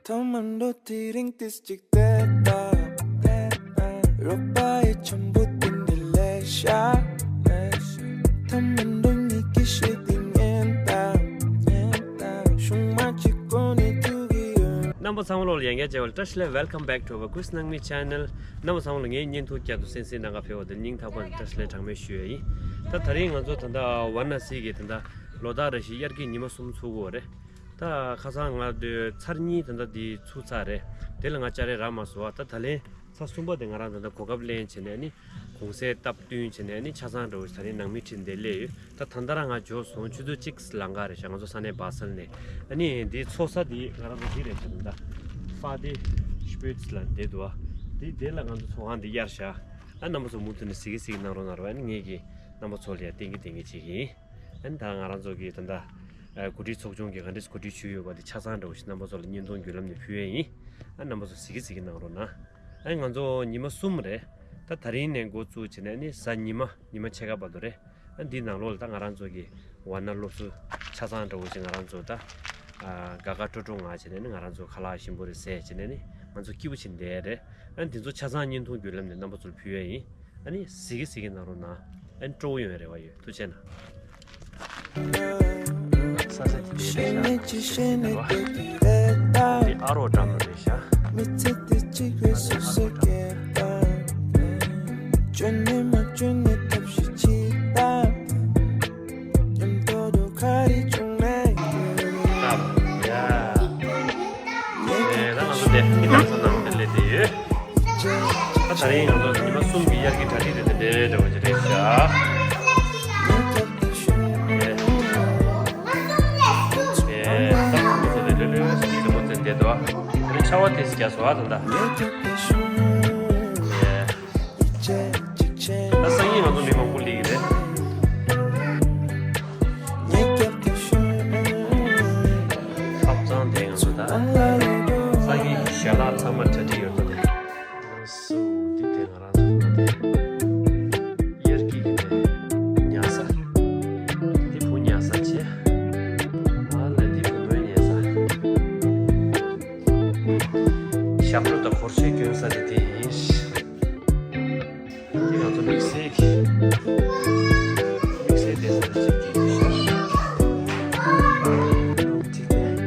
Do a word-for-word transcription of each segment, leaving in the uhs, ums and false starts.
ཐོག་མ་འགྲོ་དེ་རིང་ཏིས་ཅིག་བལྟས་དང་། རོགས་པ་ཡི་འཆམ་པོ་དེ་འདྲ་ལས་ཤ། ཐོག་མ་འགྲོ་ཉིད་ཀྱི་ཤེས་དེ་ཉན་དང་། ཤུང་མ་གཅིག་གོ་ནས་ཐུག་གི་ཡོད། རྣམ་པ་ཚང་མ་ལོ་ལ་ཡང་བསྐྱར་བཅར་བ་ལ་བཀྲ་ཤིས་བདེ་ལེགས། Welcome back to our Quiz Nangmi channel. རྣམ་པ་ཚང་མ་ལ་ངའི་བརྙན་ཐུང་བསྐྱར་དུ་གསན་གཟིགས་གནང་ག་ཕེབས་པ་དེ་སྙིང་ཐག་པ་ནས་བཀྲ་ཤིས་བདེ་ལེགས་གྲངས་མེད་ཞུ་ཡ་ཡིན། ད་དེ་རིང་ང་ཚོ་ད་ལྟ་ཝཱ་ར་ཎ་སི་གི་ད་ལྟ་ལོ་ཏོག་རེ་བཞིན་དབྱར་གྱི་ཉི་མ་གསུམ་ཚུགས་ཀྱི་ཡོད་རེད། ད་ཁ་སང་ང་དེ་ཚར་གཉིས་ད་ལྟ་དེ་ཚུགས་ཚར་རེད། དེ་ལ་ང་ཅ་རེ་རག་མ་སོང་བ། ད་ད་ལན་ཚར་གསུམ་པ་དེ་ང་རང་ད་ལྟ་གོ་སྐབས་ལེན་བྱས་ནས་ནི་གུང་སེང་སྟབས་བསྟུན་བྱས་ནས་ནི་ཆ་ཚང་འདྲ་བོ་ཞིག་ད་རིང་ནང་མི་ཁྲིད་འདི་སླེབས་ཡོད། ད་ད་ལྟ་རང་ང་འབྱོར་སོང་། ཆུ་ཚོད་གཅིག་ལང་ག་རེད་ཤག་ང་ཚོ་ས་གནས་བ་སལ་ནས། ཨ་ནི་འདི་ཚོགས་ས་འདི་ང་རང་ཚོ་འདི་རེད་ཤག་ད་ལྟ་ཧྥ་དེ་ཤྤིཊ་ལ་འདི་འདུག་ཨ། འདི་འདི་ལ་ང་ཚོ་ཚོགས་ཁང་འདི་གཡར་ཤག་ཨ་རྣམ་པ་ཚོ་མུ་མཐུད་ནས་གཟིགས་གི་གཟིགས་གནང་རོགས་གནང་རོགས། ཨ་ནི་ངེད་ཀྱིས་རྣམ་པ་ཚོ་ལ་ཡང་བསྟན་གི་བསྟན་གི་བྱེད་ཀྱི་ཡིན། ཨ་ནི་ད་ང་རང་ཚོ་གི་ད་ལྟ་ཨ་གོ་སྒྲིག་ཚོགས་ཆུང་གིས་ག་འདྲས་གོ་སྒྲིག་ཞུས་ཡོད་པ་དེ་ཆ་ཚང་འདྲ་བོ་ཞིག་རྣམ་པ་ཚོ་ལ་བརྙན་ཐུང་བརྒྱུད་ལམ་ནས་ཕུལ་ཡས་ཡིན། ཨ་རྣམ་པ་ཚོ་གཟིགས་གི་གཟིགས་གི་གནང་རོགས་གནང་། ཨ་ནི་ང་ཚོ་ཉི་མ་གསུམ་རེད། ད་དེ་རིང་ནས་འགོ་བཙུགས་བྱས་ནས་ནི་གཟའ་ཉི་མ་ཉི་མ་ཕྱེད་ཀ་བར་དུ་རེད། ཨ་འདིའི་ནང་ལོགས་ལ་ད་ང་རང་ཚོ་གི་ཝཱ་ར་ཎ་སློབ་ཟུར་ཆ་ཚང་འདྲ་བོ་ཞིག་ང་རང་ཚོ་ད་ཨ་དགའ་དགའ་སྤྲོ་སྤྲོ་ངང་བྱས་ནས་ནི་ང་རང་ཚོ་ཁ་ལག་ཞིམ་པོ་རེ་བཟས་བྱས་ནས་ནི་ང་ཚོ་སྐྱིད་པོ་བྱས་བསྡད་རེད། ཨ་འདི་ཚོ་ཆ་ཚང་བརྙན་ཐུང་བརྒྱུད་ལམ་ནས་རྣམ་པ་ཚོར་ཕུལ་ཡས་ཡིན། ཨ་ནི་གཟིགས་གི་གཟིགས་གི་གནང་རོགས་གནང་། ཨ་ནི་སྤྲོ་བོ་ཡོང་བའི་རེ་བ་ཡོད། ཐུགས་རྗེ་གནང་། ས་ཆ་དེ་འདྲ་རེད་ཤག་འདི་ཨ་རོགས་འགྲམ་རེད་ཤག་ཡ། ཨེ་ད་ང་ཚོ་དེ་ཧི་ཏང་ས་ནང་དུ་སླེབས་བསྡད་ཡོད། ད་དེ་རིང་ང་ཚོ་ཉི་མ་གསུམ་གྱི་དབྱར་གྱི་གྲ་སྒྲིག་དེ་དེ་འདྲའི་འདྲ་བོ་ཅིག་རེད་ཤག་ཨེ་ད་ང་ཚོ་དེ་ལྷོད་ལྷོད་ཟིག་དེ་མོ་ཚོས་བསྡད་འདུག་ཨ་རེ་ཆར་པ་དེ་ཟིག་རྒྱག་སོང་ཨ་ད་ད། ཨེ། ད་སང་ཉིན་ང་ཚོ་མི་མང་པོ་སླེབས་ཀྱི་རེད། ཐབ་ཚང་དེ་ང་ཚོ་ད་སང་ཉིན་ཞལ་ལག་ཚང་མ་གྲ་སྒྲིག་ཡོད་ད། སུ་འདི་དེ་ང་རང་ཚོ་དེ་དབྱར་སྐྱིད་ཀྱི་དེ་ཉལ་ས། འདི་བུ་ཉལ་ས་བྱས། ཨ་ལས་འདི་བུ་མོའི་ཉལ་ས། ཞབས་བྲོ་དང་གོར་ཤོས་གྱོན་ས་དེ་དེ་ཡིན། འདི་ང་ཚོ་དམིགས་བསལ་གྱི་དམིགས་བསལ་བསྡད་ས་རེད་ཅེས་ཀྱི་ཤོག་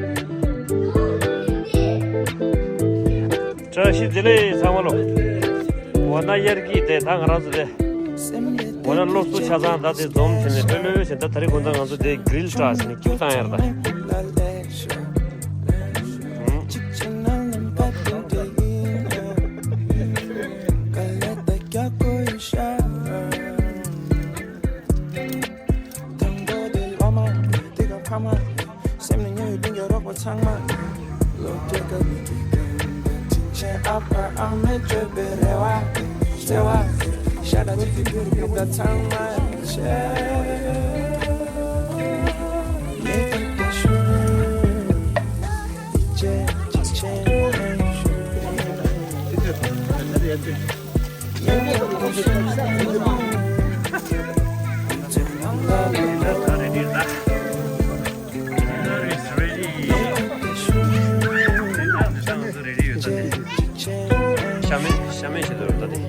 བཀྲ་ཤིས་བདེ་ལེགས་ཚང་མ་ལོ། འོ་ན་དབྱར་གྱི་དེ་ད་ང་རང་ཚོ་དེ། འོ་ན་སློབ་གསོ་ཆ་ཚང་ད་དེ་འཛོམས་བྱས་ནས་ལྷོད་ལྷོད་བྱས། ད་ད་རེས་དགོང་དག་ང་ཚོ་དེ་གྷི་རིལ་སྤྲད་བྱས་ནས་སྐྱུག་བཏང་ཡར་ད། ཤ་མེད་ཤ་མེད་ཞིག་འདུག་རེད་ད་དེ།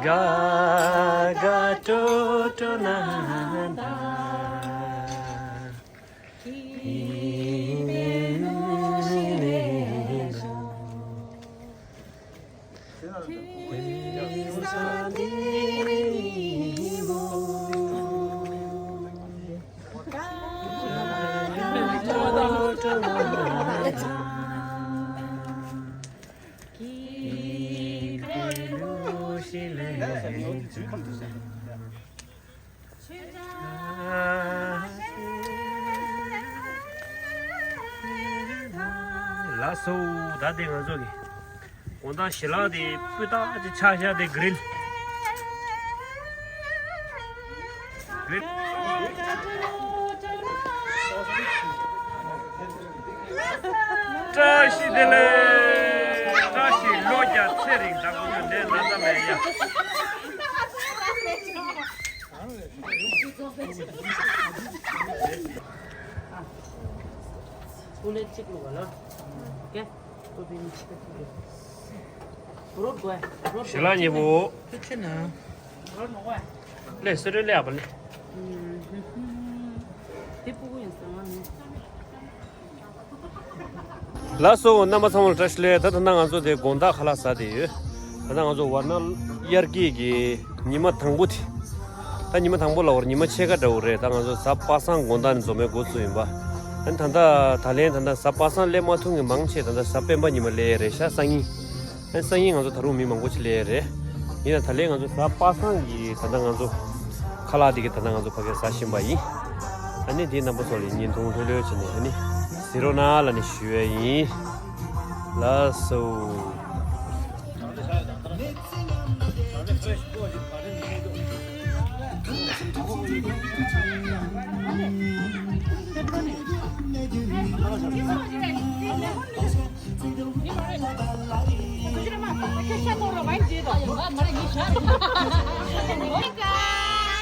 ག་ག་ཏོ་ཏོ་ན་ན། ལགས་སོ། ད་དེ་ང་ཚོ་གི་དགོང་དག་ཞལ་ལག་དེ་སྤུས་དག་ཅིག་ཆགས་ཤག་དེ་གྷི་རིལ། གྷི་རིལ། བཀྲ་ཤིས་བདེ་ལེགས། བཀྲ་ཤིས་ལོ་བརྒྱ་ཚེ་རིང་དང་ཀུན་ནས་ལ་ད་མེད་ཡ། ཞི་ལ་ཉེ་བོ། ལས་སེ་རོལ་ལས་ཨ་པ་ལས། ལགས་སོ། རྣམ་པ་ཚང་མ་ལ་བཀྲ་ཤིས་བདེ་ལེགས། ད་ད་ལྟ་ང་ཚོ་དེ་དགོང་དག་ཁ་ལག་ཟ་བསྡད་ཡོད། ད་ལྟ་ང་ཚོ་ཝར་ན་དབྱར་སྐྱིད་ཀྱི་ཉི་མ་དང་པོ་དེ། ད་ཉི་མ་དང་པོ་ལ་བར་ཉི་མ་ཕྱེད་ཀ་འདྲ་བོ་རེད། ད་ང་ཚོ་གཟའ་པ་སངས་དགོང་དག་ནས་འཛོམས་པའི་འགོ་ཚུགས་ཡིན་པ། ཨ་ནི་ད་ལྟ་ད་ལན་ད་ལྟ་གཟའ་པ་སངས་སླེབས་མ་ཐུབ་མཁན་མང་ཆེ་ད་ལྟ་གཟའ་སྤེན་པ་ཉི་མ་སླེབས་རེད་ཤག་སང་ཉིན། ཨ་ནི་སང་ཉིན་ང་ཚོ་ད་རུང་མི་མང་པོ་ཞིག་སླེབས་རེད། ཡིན་ན་ད་ལན་ང་ཚོ་གཟའ་པ་སངས་ཀྱི་ད་ལྟ་ང་ཚོ་ཁ་ལག་འདི་གི་ད་ལྟ་ང་ཚོ་ཕ་གིར་ཟ་བཞིན་པ་ཡིན། ཨ་ནི་འདི་རྣམ་པ་ཚོ་ལ་བརྙན་ཐུང་ལྷོད་ལྷོད་བྱས་ནས་ཨ་ནི་གཟིགས་རོགས་གནང་ལབ་ནས་ཞུ་ཡས་ཡིན། ལགས་སོ།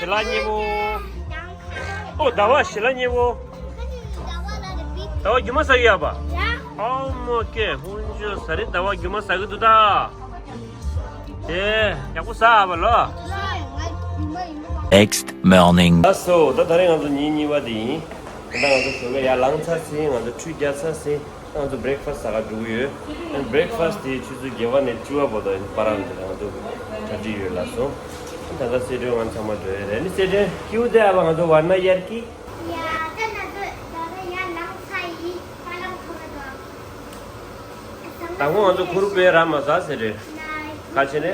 ཞི་ལ་ཉེ་བོ། ཨོ་ཟླ་བ་ཞི་ལ་ཉེ་བོ། ཟླ་བ་རྒྱུ་མ་ཟ་གི་ཡོད་པ། ཨོ་མོ་ཀེ་ཧུན་ཇོ་ཟ་རེད། ཟླ་བ་རྒྱུ་མ་ཟ་གི་འདུག་ད། དེ་ཡག་པོ་ཟ་ཨ་བ་ལོ། Next morning. ལགས་སོ། ད་ད་རེས་ང་ཚོ་ཉིན་གཉིས་པ་དེ་ཡིན། ད་ང་ཚོ་ཞོགས་ཀ་ཡར་ལངས་ཚར་ཟིན། ང་ཚོ་ཁྲུས་བརྒྱབ་ཚར་ཟིན། ང་ཚོ་བྷི་རེག་ཕ་སི་ཟ་ག་འགྲོ་གི་ཡོད། བྷི་རེག་ཕ་སི་དེ་ཆུ་ཚོད་བརྒྱད་པ་ནས་བཅུ་པ་བར་དུ་ཡིན། པ་རང་དེ་ང་ཚོ་གྲ་སྒྲིག་ཡོད་ལགས་སོ། ད་ལྟ་སེ་སྒྲོན་ང་ཚང་མ་འགྲོ་ཡ་རེད། ནི་སེ་སྒྲོན་ཁྱེའུ་དེ་ཨ་བ་ང་ཚོ་ཝར་ན་དབྱར་སྐྱིད། ཡ་ད་ང་ཚོ་ད་ལྟ་ཡར་ལངས་ཚར་ཡིན། ཧ་ལམ་ཐོག་ལ་འགྲོ། དང་པོ་ང་ཚོ་ཁུར་པའི་ར་མ་ཟ་སེ་རེད། ཁ་ཆེ་ནས།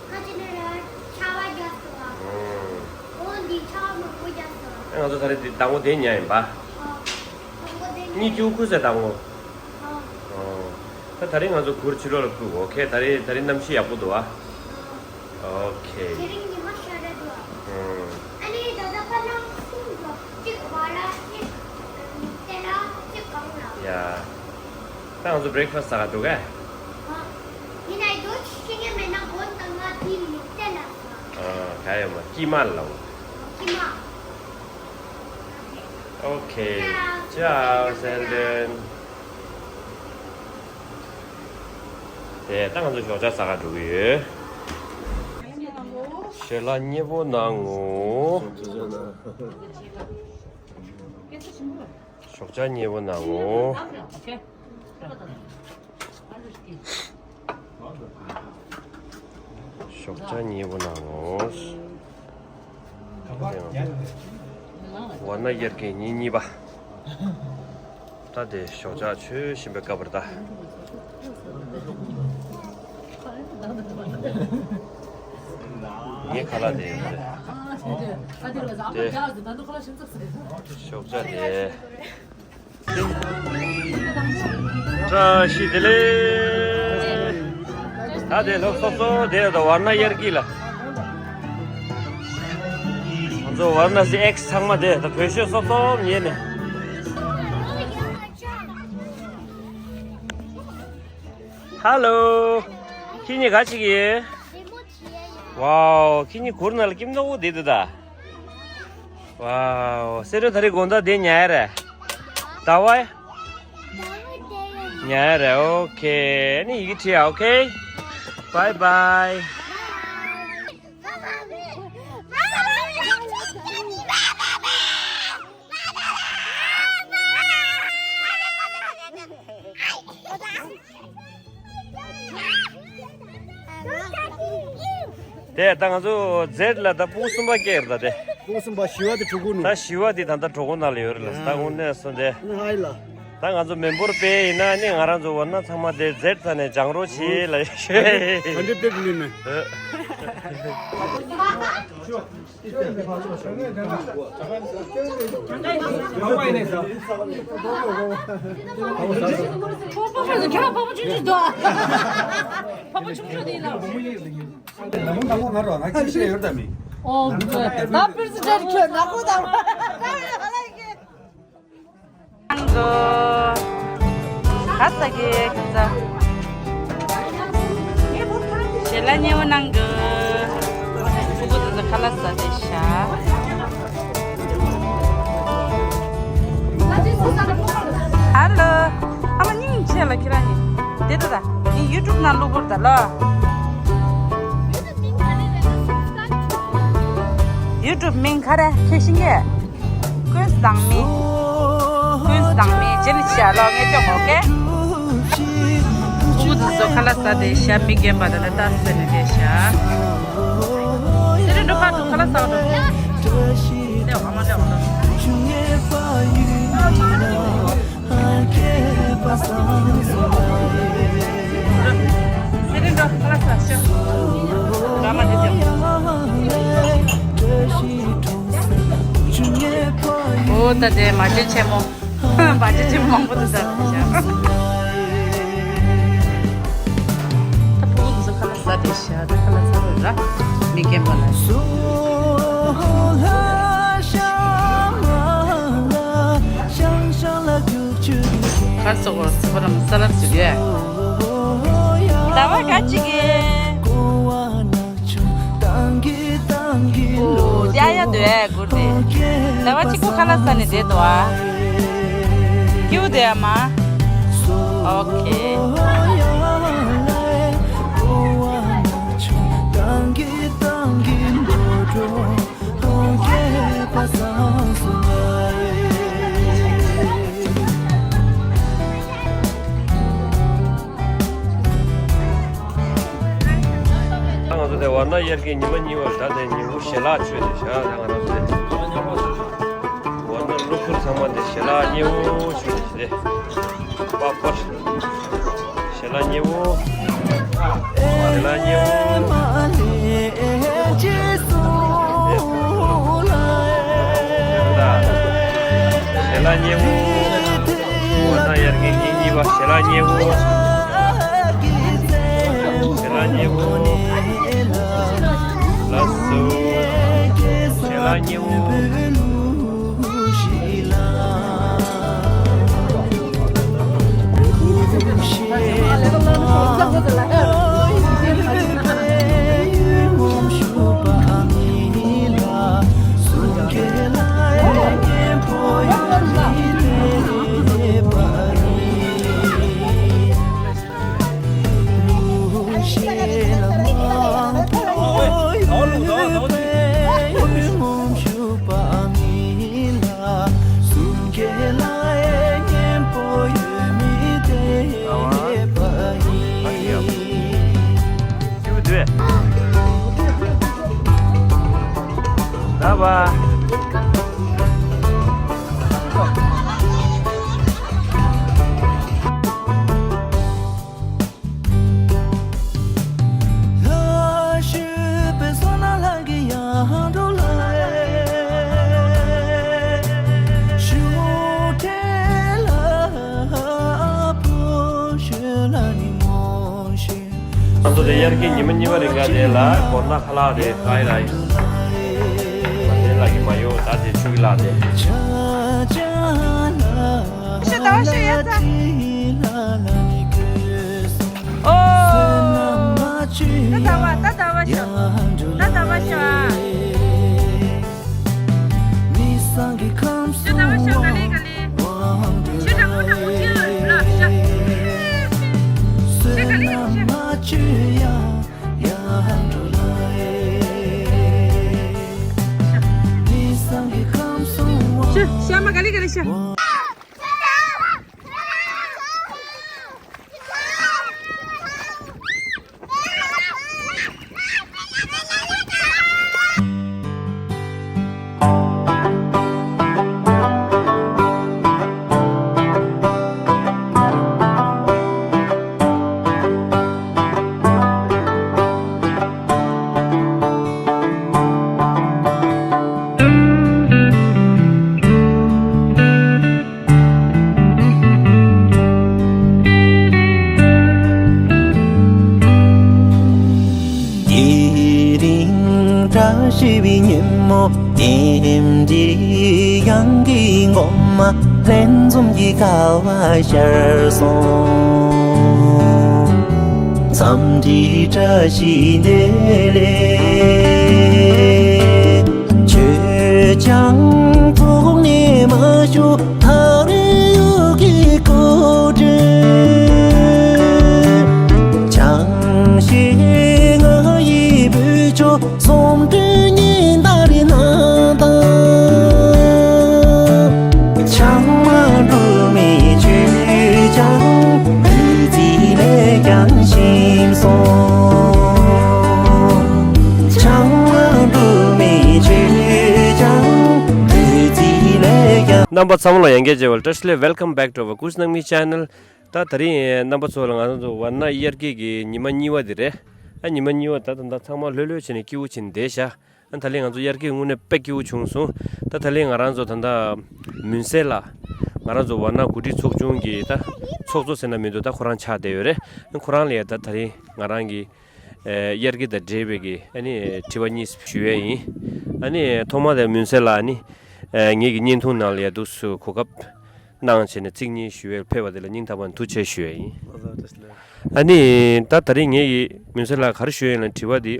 ཁ་ཆེ་ནས་ར་ཆར་པ་རྒྱག་སོང་བ། འོ་འདི་ཆར་པ་མང་པོ་རྒྱག་སོང་བ། ང་ཚོ་ད་རེས་འདི་དང་པོ་དེ་ཉལ་ཡིན་པ། ཨོ། དང་པོ་དེ་གཉིད་ཉལ་ཅུང་ཁུ་སེ་དང་པོ། ཨོ། ད་ད་རེས་ང་ཚོ་གུར་ཕྱི་ལོགས་ལ་བསྐུར། ཨོ་ཁེ། ད་རེས་ད་རེས་གནམ་གཤིས་ཡག་པོ་འདུག་ཨ། ཨོ་ཁེ། དེ་རིང་ཉི་མ་ཤར་ར་འདུག་ཨ། ཨ་ནི་ད་ལྟ་ཁ་ལག་གསུམ་འདུག་གཅིག་བར་ལ་གཅིག་སེ་ལ་གཅིག་སྒང་ལ། ཡ། ད་ང་ཚོ་བྷི་རེག་ཕ་སི་ཟ་ག་འགྲོ་ག། ཨ། ཡིན་ནའི་འགྲོ་ཤེས་ཀྱི་མེད་ན་མགོ་ནས་ང་དེ་མི་བལྟས་ལ། ཨ། ག་ཡོད་མ་སྐྱིད་མ་ལ། སྐྱིད་མ། ཨོ་ཁེ། ཅའོ་སེ་སྒྲོན། དེ་ད་ང་ཚོ་ཞོགས་ཇ་ཟ་ག་འགྲོ་གི་ཡོད། ཞལ་ལག་མཉེས་པོ་གནང་ངོ་། ཞོགས་ཇ་མཉེས་པོ་གནང་ངོ་། ཞོགས་ཇ་མཉེས་པོ་གནང་ངོ་། ཝར་ན་དབྱར་ཁའི་ཉིན་གཉིས་པ། ད་དེ་ཞོགས་ཇ་མཆོད་བཞིན་པའི་སྐབས་རེད་ད། ངའི་ཁ་ལག་དེ་ཡིན། དེ་ཞོགས་ཇ་དེ། བཀྲ་ཤིས་བདེ་ལེགས། ད་དེ་ལོ་སོ་སོ་དེ་ད་ཝར་ན་དབྱར་སྐྱིད་ལ། ང་ཚོ་ཝར་ན་སི་ཨེགས་ཚང་མ་དེ་ད་བོད་ཤོད་སོབ་སོབ་ཉན་ནས། ཧ་ལོ། ཁྱེད་གཉིས་ག་ཅིག་ཡིན། ཝའོ། ཁྱེད་གཉིས་གུར་ནང་ལ་སྐྱིད་མདོག་པོ་བསྡད་འདུག་ད། ཝའོ། སེ་རོ་ད་རེས་དགོང་དག་དེ་ཉལ་ཡ་རེད། ཟླ་བ། ཉལ་ཡ་རེད། ཨོ་ཁེ། ཨ་ནི་ཡི་གེ་བྲིས་ཨ། ཨོ་ཁེ། བའི་བའི། དེ་ད་ང་ཚོ་ཛེཌ་ལ་ད་སྤུ་གུ་གསུམ་པ་སྐྱེས་རེད་ད་དེ། སྤུ་གུ་གསུམ་པ་བཞི་པ་དེ་གྲོད་ཁོག་ནང་། ད་བཞི་པ་དེ་ད་ལྟ་གྲོད་ཁོག་ནང་ལ་ཡོད་རེད་ལ། ད་དངོས་གནས་སོང་དེ། ཨ་ཧའི་ལ། ད་ང་ཚོ་མི་འབོར་དཔེ་ཡིན་ན་ནི་ང་རང་ཚོ་ཝར་ན་ཚང་མ་དེ་ཛེཌ་ཚ་ནས་སྦྱང་རོགས་བྱེད་ལ་ཞུ། ག་འདྲ་དཔེ་མི་མེད། ཨ་ས་གི་ཁ་ས། ཞལ་ལག་མཉེས་པོ་གནང་གི། ཕྲུ་གུ་དེ་ཚོ་ཁ་ལག་ཟ་བསྡད་ཤག་ཧ་ལོ། ཨ་མ་སྙིང་རྗེ་ལ་ཁྱེད་རང་གཉིས། དེ་ལྟ་ད། ངས་ཡུ་ཊུབ་ནང་བླུག་གི་རེད་ད་ལོ། ཡུ་ཊུབ་མིང་ག་རེ་ཁྱོད་ཤེས་ཀྱི། ཀུན་བཟང་མི། ཀུན་བཟང་མི་རྗེས་ནས་བྱ་ལོ་ངས་སྐྱོང་འོ་ཀེ། ཕྲུ་གུ་དེ་ཚོ་ཁ་ལག་ཟ་བསྡད་ཤག་མི་རྒན་པ་དང་ལྟ་ཟེར་ནས་བསྡད་ཤག་སེ་རིང་འགྲོ་ཁ་འགྲོ། ཁ་ལག་ཟ་འགྲོ། ལེའོ་ཨ་མ་ལེའོ་ལེའོ། སེ་རིང་འགྲོ་ཁ་ལག་ཟ་ཤག་ཨ་མ་དེ་ལེའོ། འོ་ད་དེ་མ་བྱན་ཆེན་མོ། མ་བྱན་ཆེན་མོ་མང་པོ་འདུག་ད་ཤག་ད་ཕྲུ་གུ་འདི་ཚོ་ཁ་ལག་ཟ་བསྡད་ཤག་ད་ཁ་ལག་ཟ་རོགས་ར། མི་རྒན་པ་ལ། གར་སོགས་སོགས་ལ་ས་ལམ་ཟེར་ཡོད། ཟླ་བ་ག་ཅིག་གི། ཨོ། ཡ་ཡ་འདོད་ཨེ་གུར་དེ། ཟླ་བ་གཅིག་པོ་ཁ་ལག་ཟ་ནས་བསྡད་འདུག་ཨ། སྐྱིད་པོ་འདུག་ཨ་མ། ཨོ་ཁེ། ད་ང་ཚོ་དེ་ཝར་ན་དབྱར་ཁའི་ཉི་མ་གཉིས་པར་ད་དེ་ཉིན་གུང་ཞལ་ལག་མཆོད་དེ་བཞག་ད་ང་རང་ཚོ་དེ་ཝར་ན་སློབ་ཕྲུག་ཚང་མ་དེ་ཞལ་ལག་མཉེས་པོ་མཆོད་དེ་བཞག་དེ་པགས་པར་ཞལ་ལག་མཉེས་པོ། ཞལ་ལག་མཉེས་པོ། ཞལ་ལག་མཉེས་པོ། ཝར་ན་དབྱར་ཁའི་ཉིན་གཉིས་པ་ཞལ་ལག་མཉེས་པོ། ཞལ་ལག་མཉེས་པོ། ལགས་སོ། ཞལ་ལག་མཉེས་པོ། ང་ཚོ་དེ་དབྱར་ཁའི་ཉི་མ་གཉིས་པ་རིང་ག་དེ་ལ་གོར་ན་ཁ་ལག་དེ་ཁ་ཡི་ལ་ཡི་མ་དེ་ལ་གི་མ་ཡོང་ད་དེ་ཆུ་གི་ལག་དེ། ཤི་ད་ཤི་ཡ་ད། ཨོ། ད་ད་བ་ད་ད་བ་ཤ། ད་ད་བ་ཤ། ད་ད་བ་ཤ་ག་ལེ་ག་ལེ། ཤ་དྲང་མོ་དྲང་མོ་ཅི་ལ་ལ་ཤ། ཤ་ག་ལེ་ག་ལེ་ཤ། ཤ་ཤ་མ་ག་ལེ་ག་ལེ་ཤ། དེ་རིང་བཀྲ་ཤིས་པའི་ཉིན་མོ། དེ་འདྲའི་གཡང་གི་འགོ་མ། ལྷན་འཛོམས་ཀྱི་དགའ་བ་ཤར་སོང་། འཚམས་འདྲིའི་བཀྲ་ཤིས་བདེ་ལེགས། ཁྱོད་ཀྱང་ཐོག་ནས་མ་བྱུང་ཐག་རིང་ཡུལ་གྱི་སྐོར་བྲིས། ཆང་ཞིག་ང་ཡི་བུ་ཆོ་སོམ་དུ་ཉིན་ལྟར་ན་དང་། ཆང་མ་འགྲོ་མི་ཆོས་ཀྱང་བདུད་རྩི་ལས་ཀྱང་ཞིམ་སོང་། ཆང་མ་འགྲོ་མི་ཆོས་ཀྱང་བདུད་རྩི་ལས་ཀྱང་། རྣམ་པ་ཚང་མ་ལ་ཡང་བསྐྱར་མཇལ་བར་བཀྲ་ཤིས་བདེ་ལེགས། Welcome back to our Kush Nangmi channel. ད་དེ་རིང་རྣམ་པ་ཚོ་ལ་ང་རང་ཚོ་ཝཱ་ཎ་དབྱར་སྐྱིད་ཀྱི་ཉི་མ་གཉིས་པ་དེ་རེད། ཨ་ཉི་མ་གཉིས་པ་ད་ད་ད་ཚང་མ་ལྷོད་ལྷོད་བྱས་ནས་སྐྱིད་པོ་བྱས་ནས་བསྡད་ཤག་ཨ་ད་ལན་ང་ཚོ་དབྱར་སྐྱིད་དངོས་གནས་དཔེ་སྐྱིད་པོ་བྱུང་སོང་། ད་ད་ལན་ང་རང་ཚོ་ད་ལྟ་མུན་སེལ་ལ་ང་རང་ཚོ་ཝཱ་ཎ་གོ་སྒྲིག་ཚོགས་ཆུང་གི་ད་ཚོགས་གཙོ་ཟེར་ན་མི་འདུག་ད་ཁོ་རང་ཆགས་བསྡད་ཡོད་རེད། ཁོ་རང་ལ་ཡ་ད་ད་རིང་ང་རང་གི་ཨ་དབྱར་སྐྱིད་དང་འབྲེལ་བའི་གི་ཨ་ནི་དྲི་བ་གཉིས་ཞུ་ཡས་ཡིན། ཨ་ནི་ཐོག་མ་དེ་མུན་སེལ་ལ་ཨ་ནི་ཨ་ངེད་ཀྱི་བརྙན་ཐུང་ནང་ལ་ཡ་འདུག་སུ་གོ་སྐབས་གནང་བྱས་ནས་ཚིག་གཉིས་ཞུ་ཡས་ཕེབས་པ་དེ་ལ་སྙིང་ཐག་པ་ནས་ཐུགས་རྗེ་ཆེ་ཞུ་ཡས་ཡིན། ཨ་ནི་ད་ད་རིང་ངེད་ཀྱི་མུན་སེལ་ལ་ག་རེ་ཞུ་ཡས་ཡིན་ལ་དྲི་བ་འདི།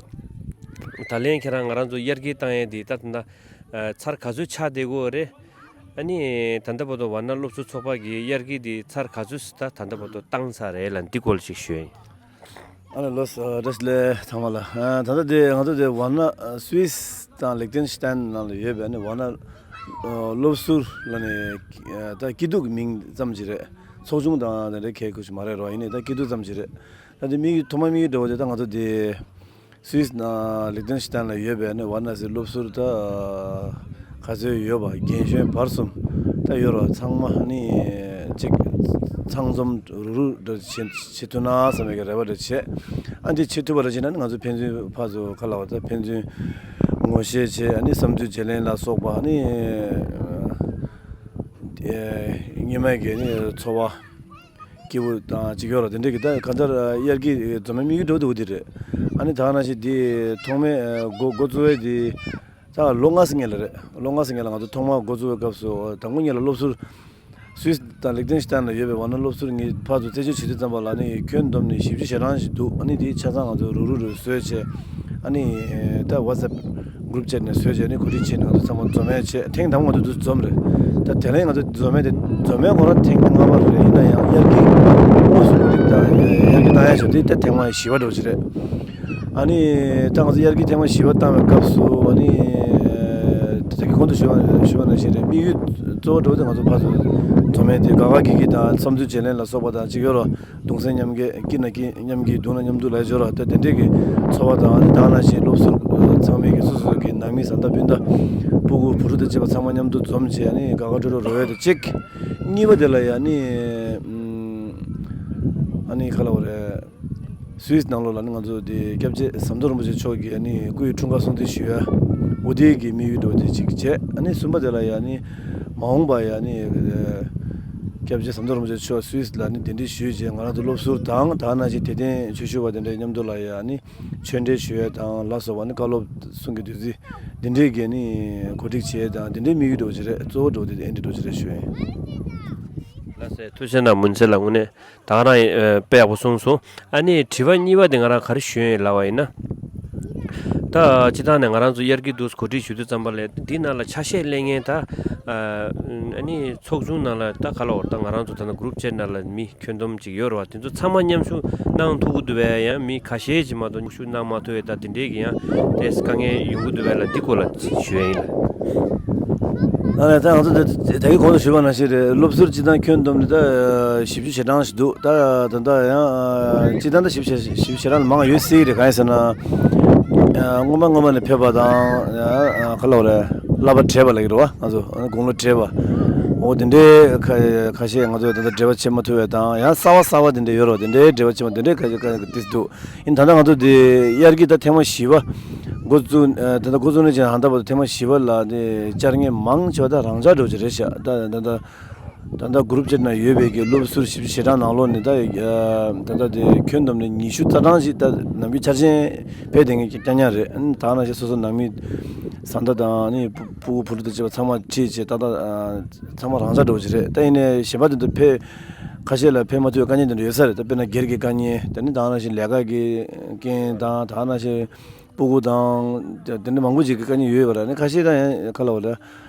ད་ལན་ཁྱེད་རང་ང་རང་ཚོ་དབྱར་སྐྱིད་བཏང་ཡས་འདི་ད་ད་ད་ཚར་ག་ཚོད་ཆགས་བསྡད་ཀྱི་ཡོད་རེད། ཨ་ནི་ད་ལྟ་བར་དུ་ཝཱ་ཎ་སློབ་ཟུར་ཚོགས་པ་གི་དབྱར་སྐྱིད་འདི་ཚར་ག་ཚོད་ད་ད་ལྟ་བར་དུ་བཏང་ཚར་རེད་ལ་འདི་སྐོར་ལ་ཅིག་ཞུ་ཡས་ཡིན། ཨ་ལ་ལོ་བཀྲ་ཤིས་བདེ་ལེགས་ཚང་མ་ལ། ཨ་ད་ལྟ་དེ་ང་ཚོ་དེ་ཝཱ་ཎ་སུད་སི་དང་ལིག་ཏེན་ཤི་ཏན་ནང་ལ་ཡོད་པའི་ཨ་ནི་ཝཱ་ཎ་སློབ་ཟུར་ལ་ནི་ད་སྐྱིད་སྡུག་གི་མིང་ཙམ་ཅིག་རེད། ཚོགས་ཆུང་དང་དེ་འདྲའི་གལ་ཁུར་ཞིག་མ་རེད་རོ། ཡིན་ནའི་ད་སྐྱིད་སྡུག་ཙམ་ཅིག་རེད། ད་དེ་དམིགས་ཡུལ་ཐོག་མ་དམིགས་ཡུལ་འདྲ་བོ་དེ་ད་ང་ཚོ་དེ་སུད་སི་ནང་ལིག་ཏེན་ཤི་ཏན་ལ་ཡོད་པའི་ནི་ཝཱ་ཎ་སིའི་སློབ་ཟུར་ད་ག་ཚོད་ཡོད་པ་རྒན་གཞོན་བར་གསུམ་ད་ཡོད་རོ། ཚང་མ་ནི་གཅིག་ཚང་འཛོམས་རུག་རུག་འདྲ་བྱེད་བྱེད་ཐུབ་ན་བསམ་པའི་རེ་བ་འདྲ་བྱས། ཨ་འདི་བྱེད་ཐུབ་པ་རེད་བྱས་ན་ནི་ང་ཚོ་ཕན་ཚུན་ཕར་ཚུར་ག་ལ་བ་ད་ཕན་ཚུན་ངོ་ཤེས་བྱས། ཨ་ནི་བསམ་ཚུལ་བརྗེ་ལེན་ལ་སོགས་པ་ཨ་ནི་སྔོན་མའི་གི་ནི་འཚོ་བ། སྐྱིད་པོ་དང་གཅིག་ཡོད་ར་དེ་འདྲས་ཀྱི་ད་གང་ལྟར་དབྱར་སྐྱིད་འཛོམས་མའི་དམིགས་ཡུལ་འགྲོ་འདུག་དེ་རེད། ཨ་ནི་ད་ནང་བཞིན་དེ་ཐོག་མའི་འགོ་འགོ་བཙུགས་པའི་དེ་ད་ལོ་ལྔ་ཙམ་སྔོན་ལ་རེད། ལོ་ལྔ་ཙམ་སྔོན་ལ་ང་ཚོ་ཐོག་མར་འགོ་བཙུགས་པའི་སྐབས་སུ་དང་པོ་ཉིད་ལ་སློབ་ཟུར་སུད་སི་དང་ལིག་ཏེན་ཤི་ཏན་ལ་ཡོད་པའི་ཝཱ་ཎ་སློབ་ཟུར་ངས་ཕར་ཚུར་རྩད་གཅོད་བྱེད་དུས་ཙམ་པ་ལ་ནི་ཁྱོན་བསྡོམས་ནས་བཞི་བཅུ་ཞེ་གྲངས་ཤིག་འདུག་ཨ་ནི་དེ་ཆ་ཚང་ང་ཚོ་རུག་རུག་རུག་བཟོས་བྱས། ཨ་ནི་ད་ཝ་ཊི་སི་ཨེབ་གུ་རུབ་ཅེཊ་ནས་བཟོས་བྱས་ནས་གོ་སྒྲིག་བྱས་ནས་ང་ཚོ་ཚང་མ་འཛོམས་ཡས་བྱས། ཐེངས་དང་པོ་ང་ཚོ་འདུ་འཛོམས་རེད། ད་དེ་རིང་ང་ཚོ་འཛོམས་ཡས་དེ་འཛོམས་ཡས་ཁོ་རང་ཐེངས་ལྔ་པ་རེད། ཡིན་ན་ཡང་དབྱར་སྐྱིད་སློབ་ཟུར་གོ་སྒྲིག་དང་དབྱར་སྐྱིད་བཏང་ཡས་ཞོ་དེ་ད་ཐེངས་མ་བཞི་པ་འགྲོ་གི་རེད། ཨ་ནི་ད་ང་ཚོ་དབྱར་སྐྱིད་ཐེངས་མ་བཞི་པ་བཏང་བའི་སྐབས་སུ་ཨ་ནི་ད་གི་གོང་དུ་ཞུས་པ་ཞུས་པ་ནང་བཞིན་རེད། དམིགས་ཡུལ་གཙོ་བོ་འགྲོ་དེ་ང་ཚོ་ཕར་ཚུར་འཛོམས་ཡས་དེ་དགའ་དགའ་སྐྱིད་སྐྱིད་དང་བསམ་ཚུལ་བརྗེ་ལེན་ལ་སོགས་པ་དང་གཅིག་ཡོད་རོ། གདུང་སེམས་མཉམ་སྐྱེད། སྐྱིད་ན་སྐྱིད་མཉམ་སྐྱིད། སྡུག་ན་མཉམ་སྡུག་ལ་སྦྱོར་བ་ད་དེ་འདྲས་ཀྱི་འཚོ་བ་དང་ཨ་ནི་ད་ནང་བཞིན་སློབ་ཟུར་ཚང་མས་ཀྱི་སོ་སོ་གི་ནང་མི་བཟའ་ཟླ་སྤུན་ཟླ་སྤུ་གུ་བུ་ཕྲུག་དང་བཅས་པ་ཚང་མ་མཉམ་དུ་འཛོམས་བྱས་ཨ་ནི་དགའ་དགའ་སྤྲོ་སྤྲོ་རོལ་ཡས་དེ་གཅིག་གཉིས་པ་དེ་ལ་ཡ་ཨ་ནི་ཨ་ནི་ག་ལབ་དགོས་རེད། སུད་སི་ནང་ལོགས་ལ་ནི་ང་ཚོ་དེ་སྐྱབས་རྗེ་ཟམ་གདོང་རིན་པོ་ཆེ་མཆོག་གི་ཨ་ནི་སྐུ་ཡི་འཁྲུངས་སྐར་སྲུང་བརྩི་ཞུ་ཡ་འོ་དེ་གི་དམིགས་ཡུལ་འདྲ་བོ་དེ་གཅིག་བྱས། ཨ་ནི་གསུམ་པ་དེ་ལ་ཡ་ཨ་ནི་མ་འོངས་པ་ཡ་ཨ་ནི་སྐྱབས་རྗེ་ཟམ་གདོང་རིན་པོ་ཆེ་མཆོག་སུད་སི་ལ་ནི་གདན་འདྲེན་ཞུས་རྗེས་ང་རང་ཚོ་སློབ་ཟུར་དང་ད་ནང་བཞིན་དད་ལྡན་ཆོས་ཞུ་བ་དེ་འདྲའི་མཉམ་དུ་ལ་ཡ་ཨ་ནི་ཆོས་འབྲེལ་ཞུ་ཡ་དང་ལ་སོགས་པ་ནི་བཀའ་སློབ་གསུང་གི་བདུད་རྩི་འདི་འདྲའི་གི་ནི་གོ་སྒྲིག་བྱས་དང་འདི་འདྲའི་དམིགས་ཡུལ་འདྲ་བོ་ཅིག་རེད། གཙོ་བོ་འདྲ་བོ་དེ་ཨེ་འདྲ་འདྲ་བོ་ཅིག་རེད་ཞུ་ཡིན། ལགས་སེ། ཐུགས་རྗེ་གནང་། མུན་སེལ་ལགས་དངོས་གནས་ད་ག་རང་ཡིན། ཨ་དཔེ་ཡག་པོ་གསུངས་སོང་། ཨ་ནི་དྲི་བ་གཉིས་པ་དེ་ང་རང་ག་རེ་ཞུ་ཡིན་ལབ་པ་ཡིན་ན། ད་སྤྱིར་བཏང་ནས་ང་རང་ཚོ་དབྱར་སྐྱིད་འདུག་གོ་སྒྲིག་ཞུ་དུས་ཙམ་པ་ལས་འདི་ནང་ལ་ཆ་ཤས་ལེན་མཁན་ད་ཨ་ནི་ཚོགས་ཆུང་ནང་ལ་ད་ག་ལབ་དགོས་རེད། ད་ང་རང་ཚོ་ད་ལྟ་གུ་རུབ་ཅེཊ་ནང་ལ་མི་ཁྱོན་བསྡོམས་ཅིག་ཡོད་རེད་བ། དེ་ཚོ་ཚང་མ་མཉམ་ཞུགས་གནང་ཐུབ་ཀྱི་འདུག་པས། ཡང་མི་ཁ་ཤས་ཅིག་མ་གཏོགས་མཉམ་ཞུགས་གནང་མ་ཐུབ་པས། ད་དེ་འདྲས་ཀྱི་ཡང་ཏོག་ཙམ་དཀའ་ངལ་ཡོང་གི་འདུག་པས་ལ་འདི་སྐོར་ལ་ཞུ་ཡ་ཡིན་ལགས། ཨ་ནི་ད་ང་ཚོ་ད་ད་གིན་གོང་དུ་ཞུས་པ་ནང་བཞིན་རེད། སློབ་ཟུར་སྤྱིར་བཏང་ཁྱོན་བསྡོམས་ནས་ད་བཞི་བཅུ་ཞེ་གྲངས་ཤིག་འདུག་ད་ད་ལྟ་ཡང་སྤྱིར་བཏང་ད་བཞི་བཅུ་ཞེ་གྲངས་ལས་མང་ཡོད་སྲིད་ཀྱི་རེད། གང་ཡིན་ཟེར་ན་སྔོན་མ་སྔོན་མ་ནས་ཕེབས་པ་དང་ཡང་ག་ལབ་དགོས་རེད། བསླབ་པ་བགྲེས་པ་ལབ་ཀྱི་རེད་བ། ང་ཚོ་དགུང་ལོ་བགྲེས་པ་འོ་དེ་འདྲའི་ཁ་ཁ་ཤས་ང་ཚོ་ད་ལྟ་འབྲེལ་བ་བྱེད་མ་ཐུབ་པའི་དང་ཡང་གསར་བ་གསར་བ་དེ་འདྲ་ཡོད་རེད། དེ་འདྲའི་འབྲེལ་བ་བྱེད་མ་དེ་འདྲའི་ཁ་ཤས་ཁ་ཤས་ཏོག་ཙམ་འདུག་ཡིན་ད་ལྟ་ང་ཚོ་འདི་དབྱར་སྐྱིད་ད་ཐེངས་མ་བཞི་པ་འགོ་བཙུགས། ཨ་ད་ལྟ་འགོ་བཙུགས་ནས་ཅིག་ཧང་ད་བར་དུ་ཐེངས་མ་བཞི་པ་ལ་འདི་བཅར་མཁན་མང་ཆེ་བ་ད་རང་འཇགས་འདྲ་བོ་ཅིག་རེད་ཤག་ད་ད་ལྟ་ད་ལྟ་གུ་རུབ་ཅེཊ་ནང་ཡོད་པའི་གི་སློབ་ཟུར་བཞི་བཅུ་ཞེ་གྲངས་ནང་ལོགས་ནས་ད་ཨ་ད་ལྟ་འདི་ཁྱོན་བསྡོམས་ནས་ཉི་ཤུ་རྩ་གྲངས་ཅིག་ད་ནམ་རྒྱུན་འཆར་ཅན་ཕེབས་བསྡད་མཁན་རྐྱང་རྐྱང་རེད། ཨ་ནི་ད་ནང་བཞིན་སོ་སོ་ནང་མི་ བཟའ་ཟླ་དང་ནི་སྤུ་སྤུ་གུ་བུ་ཕྲུག་དང་བཅས་པ་ཚང་མ་ཅིག་བྱས་ཏག་ཏག་ཨ། ཚང་མ་རང་འཇགས་འདྲ་བོ་ཞིག་རེད། ད་ཡིན་ནའི་གཞན་པ་དེ་ཚོ་ཕེབས་ཁ་ཤས་ལ་ཕེབས་མ་ཐུབ་པའི་དཀའ་ངལ་དེ་འདྲ་ཡོད་ས་རེད། ད་དཔེར་ན་སྒེར་གྱི་དཀའ་ངལ་དེ་ནི་ད་ག་ནང་བཞིན་ལས་ཀ་གི་རྐྱེན་དང་ད་ག་ནང་བཞིན་སྤུ་གུ་དང་དེ་འདྲ་མང་པོ་ཅིག་གི་དཀའ་ངལ་ཡོད་པ་རེད། ནི་ཁ་ཤས་ད་ཡང་ཁ་ལ་བ་ལ་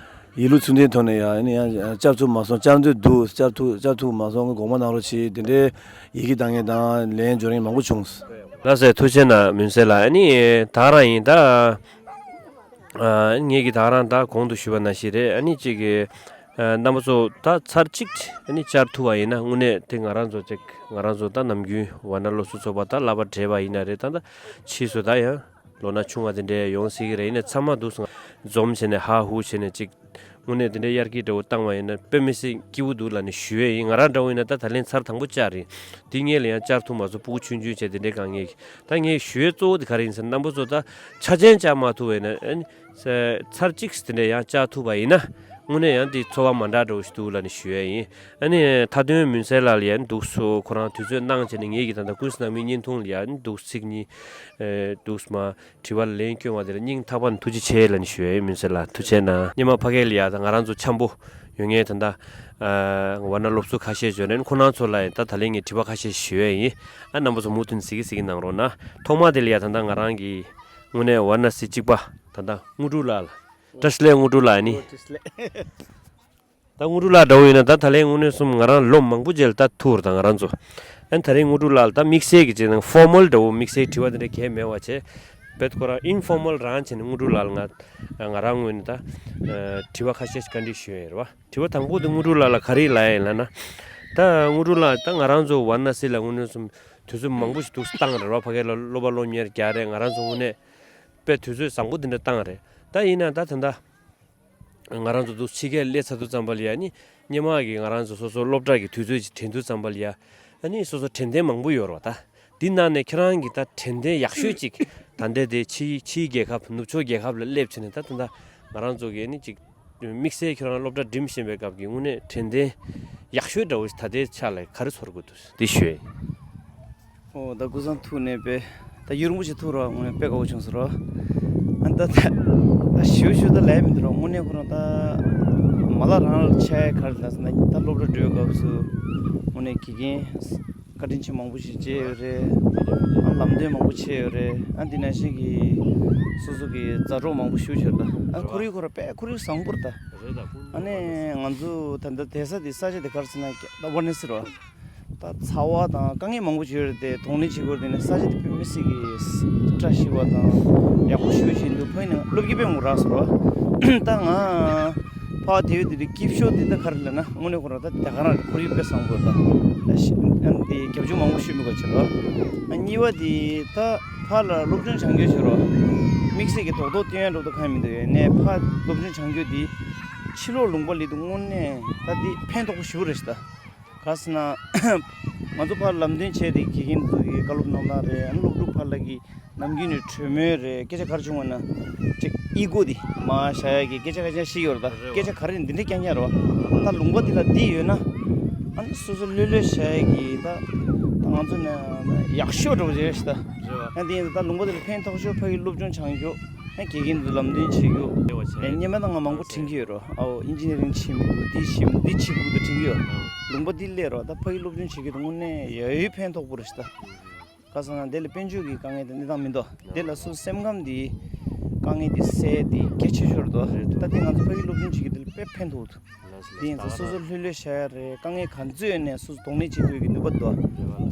ཡིད་ལུགས་ཚུལ་ལྡན་ཐོག་ནས་ཡང་ཡང་བཅར་ཐུབ་མ་སོང་། བཅར་འདོད་འདུག་བཅར་ཐུབ་བཅར་ཐུབ་མ་སོང་། དགོངས་པ་གནང་རོགས་བྱེད། དེ་འདྲའི་ཡི་གེ་བཏང་མཁན་དང་ལན་འབྱོར་མཁན་མང་པོ་བྱུང་། ལགས་སོ། ཐུགས་རྗེ་གནང་། མུན་སེལ་ལགས། ཨ་ནི་ད་རང་ཡིན་ད། ཨ། ངེད་ཀྱིས་ད་རང་ད་གོང་དུ་ཞུས་པ་ནང་བཞིན་རེད། ཨ་ནི་གཅིག་གི་ཨ། རྣམ་པ་ཚོ་ད་ཚར་གཅིག་ཨ་ནི་བཅར་ཐུབ་པ་ཡིན་ན་དངོས་གནས་དེ་ང་རང་ཚོ་གཅིག་ང་རང་ཚོ་ད་ནམ་རྒྱུན་ཝཱ་ཎ་སློབ་གསོ་ཚོགས་པ་ད་བསླབ་པ་བགྲེས་པ་ཡིན་ན་རེད། ད་ད་ཕྱིས་སུ་ད་ཡང་ལོ་ན་ཆུང་བ་དེ་འདྲས་ཡོང་སྲིད་ཀྱི་རེད། ཡིན་ནའི་ཚང་མ་འདུག་སེ་འཛོམས་བྱས་ནས་ཧ་ཧུ་བྱས་ནས་གཅིག་དངོས་གནས་དེ་འདྲའི་དབྱར་སྐྱིད་འདྲ་བོ་བཏང་བ་ཡིན་ན་དཔེ་མི་སྲིད་སྐྱིད་པོ་འདུག་ལབ་ནས་ཞུ་ཡས་ཡིན། ང་རང་འདྲ་བོ་ཡིན་ན་ད་ད་ལན་ཚར་དང་པོ་བཅར་རེད། དེ་སྔོན་ལ་ཡང་བཅར་ཐུབ་མ་སོང་། སྤུ་གུ་ཆུང་ཆུང་བྱས་དེ་འདྲའི་དཀའ་ངལ་གྱིས། ད་ངས་ཞུ་ཡས་གཙོ་བོ་དེ་ག་རེ་ཡིན་ཟེར་ན། རྣམ་པ་ཚོ་ད་ཆ་རྐྱེན་བཅའ་མ་ཐུབ་པ་ཡིན་ན་ཨ་ནི་ཚར་གཅིག་དེ་འདྲ་ཡང་བཅར་ཐུབ་པ་ཡིན་ན་དངོས་གནས་ཡང་དེ་ཚོར་བ་མ་འདྲ་འདྲ་བོ་ཞིག་འདུག་ལབ་ནས་ཞུ་ཡས་ཡིན། ཨ་ནི་མཐའ་དོན་མུན་སེལ་ལགས་ལ་ཡང་འདུག་སེ་ཁོ་རང་དུས་ཚོད་གནང་བྱས་ནས་ངེད་ཀྱི་ད་ལྟ་ཀུན་གཟིགས་ནང་མིའི་བརྙན་ཐུང་ལ་ཡང་འདུག་ཚིག་གཉིས་འདུག་སེ་མ། དྲི་བ་ལན་བསྐྱོན་པ་དེ་ལ་སྙིང་ཐག་པ་ནས་ཐུགས་རྗེ་ཆེ་ལབ་ནས་ཞུ་ཡས་ཡིན། མུན་སེལ་ལགས་ཐུགས་རྗེ་གནང་། སྔོན་མ་ཕ་གི་ལ་ཡ་ད་ང་རང་ཚོ་འཆམ་པོ་ཡོད་མཁན་ད་ལྟ་ཝཱ་ཎ་སློབ་ཟུར་ཁ་ཤས་འབྱོར་ནས་ཁོ་རང་ཚོ་ལ་ཡང་ད་ད་ལན་ངས་དྲི་བ་ཁ་ཤས་ཞུ་ཡས་ཡིན། ཨ། རྣམ་པ་ཚོ་མུ་མཐུད་ནས་གཟིགས་གཟིགས་གནང་རོགས་གནང་། ཐོག་མ་དེ་ལ་ཡ་ད་ལྟ་ང་རང་གི་དངོས་གནས་ཝཱ་ཎ་སི་གཅིག་པ་ད་ལྟ་དངོས་གྲུབ་ལགས་ལ། བཀྲ་ཤིས་བདེ་ལེགས་དངོས་གྲུབ་ལགས་ནི། ད་དངོས་གྲུབ་ལགས་འདྲ་བོ་ཡིན་ན་ད་ད་ལན་དངོས་གནས་གསུམ་ང་རང་ལོ་མང་པོ་རྗེས་ལ་ད་ཐུག་རེད་ད་ང་རང་ཚོ། ཨ་ནི་ད་རིང་དངོས་གྲུབ་ལགས་ལ་ད་དམིགས་བསལ་གྱི་ཅིག་ནང་ཕོར་མལ་འདྲ་བོ་དམིགས་བསལ་དྲི་བ་དེ་འདྲ་གང་ཡང་མེད་པ་བྱས། རྦད་ཁོ་རང་ཨིན་ཕོར་མལ་རང་བྱས་ནས་དངོས་གྲུབ་ལགས་ལ་ང་ང་རང་ངོས་ནས་ད་དྲི་བ་ཁ་ཤས་ཤིག་བཀའ་འདྲི་ཞུ་ཡས་ཡོད་རེད་བ། དྲི་བ་དང་པོ་དེ་དངོས་གྲུབ་ལགས་ལ་ག་རེ་ལབ་ཡིན་ལབ་ན། ད་དངོས་གྲུབ་ལགས་ད་ང་རང་ཚོ་ཝཱ་ཎ་སི་ལ་དངོས་གནས་གསུམ་དུས་ཚོད་མང་པོ་ཞིག་འདུག་སེ་བཏང་རེད་བ། ཕ་གི་ལ་སློབ་པ་སློབ་གཉེར་རྒྱག་རེད། ང་རང་ཚོ་དངོས་གནས་དཔེ་དུས་ཚོད་བཟང་པོ་དེ་འདྲ་བཏང་རེད། ད་ཡིན་ན་ད་ད་ལྟ། ང་རང་ཚོ་འདུག་ཕྱི་རྒྱལ་སླེབས་ཚར་དུས་ཙམ་པ་ལ་ཡ་ནི་སྔོན་མ་གི་ང་རང་ཚོ་སོ་སོ་སློབ་གྲྭ་གི་དུས་ཚོད་ཅིག་དྲན་དུས་ཙམ་པ་ལ་ཡ། ཨ་ནི་སོ་སོ་དྲན་རྟེན་མང་པོ་ཡོད་རེད་བ་ད། འདི་ནང་ནས་ཁྱེད་རང་གི་ད་དྲན་རྟེན་ཡག་ཤོས་ཅིག་ད་ལྟ་དེ་ཕྱིའི་ཕྱིའི་རྒྱལ་ཁབ་ནུབ་ཕྱོགས་རྒྱལ་ཁབ་ལ་སླེབས་ཚེ་ནས་ད་ད་ལྟ་ང་རང་ཚོ་གི་ཨ་ནི་ཅིག་དམིགས་བསལ་ཁྱེད་རང་སློབ་གྲྭ་འགྲིམ་བཞིན་པའི་སྐབས་ཀྱི་དངོས་གནས་དྲན་རྟེན་ཡག་ཤོས་འདྲ་བོ་ཞིག་ད་ལྟའི་ཆ་ལ་ག་རེ་ཚོར་གྱི་འདུག་འདི་ཞུ་ཡས། ཨོ་ད་ཀུན་བཟང་ཐུག་ནས་པས་ད་ཡུན་རིང་པོ་ཞིག་ཐུག་རོགས་དངོས་གནས་དཔེ་དགའ་བོ་བྱུང་སོང་རོགས། ཨ་ད་ད་ད་ཞུ་ཞུ་ད་ལས་མི་འདུག་རོགས། དངོས་གནས་ཁོ་རང་ད་མ་ལ་རང་ལ་ཆ་ཡ་ག་རེ་ལབ་ཟེར་ན་ད་སློབ་གྲྭ་འགྲོ་བའི་སྐབས་སུ་དངོས་གནས་དགེ་རྒན་བཀའ་དྲིན་ཆེ་མང་པོ་ཞིག་བྱས་ཡོད་རེད། ཨ་ལམ་སྟོན་མང་པོ་བྱས་ཡོད་རེད། ཨ་འདི་ནང་བཞིན་གྱི་སོ་སོ་གི་མཛའ་གྲོགས་མང་པོ་ཞུ་བྱས་རེད། ད་ཨ་ཁོར་ཡུག་ཁོ་རང་དཔེ་ཁོར་ཡུག་བཟང་པོ་རེད་ད། ཨ་ནི་ང་ཚོ་ད་ལྟ་བསྡད་ས་དེ་ས་ཆ་དེ་ག་རེ་ཟེར་ན་ད་ཝཱ་ཎ་སི་རོ། ད་ཚ་བ་དང་དཀའ་ངལ་མང་པོ་ཅིག་ཡོད་རེད་དེ། གདོང་ལེན་བྱེད་དགོས་རེད་དེ་ནས་ས་ཆ་དེ་དཔེ་མི་སྲིད་ཀྱི་བཀྲ་ཤིས་པ་དང་ཡག་པོ་ཞེ་པོ་ཅིག་འདུག་ཕ་གི་ནས་སློབ་ཀྱི་དཔེ་མོ་རག་སོང་རོ། ད་ང་ཕ་དེ་བས་དེ་དུས་སྐྱིད་ཤོས་དེ་ད་ག་རེ་ལབ་ན་དངོས་གནས་ཁོ་རང་ད་དེ་ག་རང་རེད། ཁོར་ཡུག་དཔེ་བཟང་པོ་ད་ད་ཤི་ཨ་ནི་དེ་རྒྱབ་ལྗོངས་མང་པོ་ཞུ་མི་དགོས་ཕྱིར་རོ། ཨ་གཉིས་པ་དེ་ད་ཕ་ལ་སློབ་སྦྱོང་སྦྱང་རྒྱུ་ཕྱིར་རོ། དམིགས་བསལ་གྱི་རྡོག་རྡོག་སྟོན་ཡ་འགྲོ་ད་གང་ཡང་མི་འདུག་ཡོད་ནས་ཕ་སློབ་སྦྱོང་སྦྱང་རྒྱུ་དེ་ཕྱི་ལོགས་ལུང་པ་ལས་དུ་དངོས་གནས་ད་དེ་ཕན་ཐོགས་པོ་ཞེ་པོ་རེད་ཤག་ད། ག་ཟེར་ན། ང་ཚོ་ཕར་ལམ་སྟོན་བྱས་ཏེ་དགེ་རྒན་ཚོ་གིས་བཀའ་སློབ་གནང་སྟངས་རེད། ཨ་ནི་སློབ་ཕྲུག་ཕར་ལ་གི་ནམ་རྒྱུན་ནས་གྲོས་མོལ་རེད། སྐད་ཆ་ག་རེ་བྱུང་བ་ན། ཅིག་ཨི་གོ་དེ་མར་བཞག་ཡ་གི་སྐད་ཆ་ཁ་ཤས་ཤིག་ཡོད་རེད་ད། རེད་བ། སྐད་ཆ་ག་རེ་འདི་འདྲ་རྐྱང་རྐྱང་རེད་བ། ད་ལུང་པ་འདི་ལ་འདི་ཡོད་ན། ཨ་ནི་སོ་སོ་ལྷོད་ལྷོད་བཞག་ཡ་གི་ད། ད་ང་ཚོ་ནས་ཡག་ཤོས་འདྲ་བོ་ཅིག་རེད་ཤག་ད། རེད་བ། ཨ་འདི་ཡིན་ད་ལུང་པ་འདི་ལ་ཕན་ཐོགས་ཤོས་ཕ་གི་སློབ་སྦྱོང་སྦྱང་ཤོས། ཨ་དགེ་རྒན་ཚོ་ལམ་སྟོན་བྱེད་རྒྱུ། རེད་བ་བྱས། ཨ་སྔོན་མ་ད་ང་མང་པོ་དྲན་གྱི་ཡོད་རེད། ཨའོ་ཨིན་ཇི་ནི་རིང་བྱེད་མི་འདུག་འདི་བྱེད་མི་འདི་བྱེད་དགོས་འདུག་དྲན་གྱི་ཡོད། ལུང་པ་འདི་སླེབས་རོགས། ད་ཕ་གི་སློབ་སྦྱོང་བྱེད་ཀྱི་འདུག་དངོས་གནས་ཡ་ཡོད་ཕན་ཐོགས་པོ་རེད་ཤག་ད། ག་ཟེར་ན་དེ་ལ་དཔལ་འབྱོར་གྱི་དཀའ་ངལ་དེ་གནས་སྟངས་མི་འདུག་དེ་ལ་སོ་སེམས་ཁམས་དེ་དཀའ་ངལ་དེ་སེལ་དེ་གལ་ཆེ་ཤོས་རེད་དོ། ད་དེ་ང་ཚོ་ཕ་གི་སློབ་སྦྱོང་བྱེད་ཀྱི་དེ་ལ་དཔེ་ཕན་ཐོགས་འདུག་དེ་ཡིན་ཙང་སོ་སོ་ལྷོད་ལྷོད་བཞག་ཡ་རེད། དཀའ་ངལ་ག་ཚོད་ཡོད་ནའི་སོ་སོ་གདོང་ལེན་བྱེད་ཐུབ་ཀྱི་ནུས་པ་འདུག་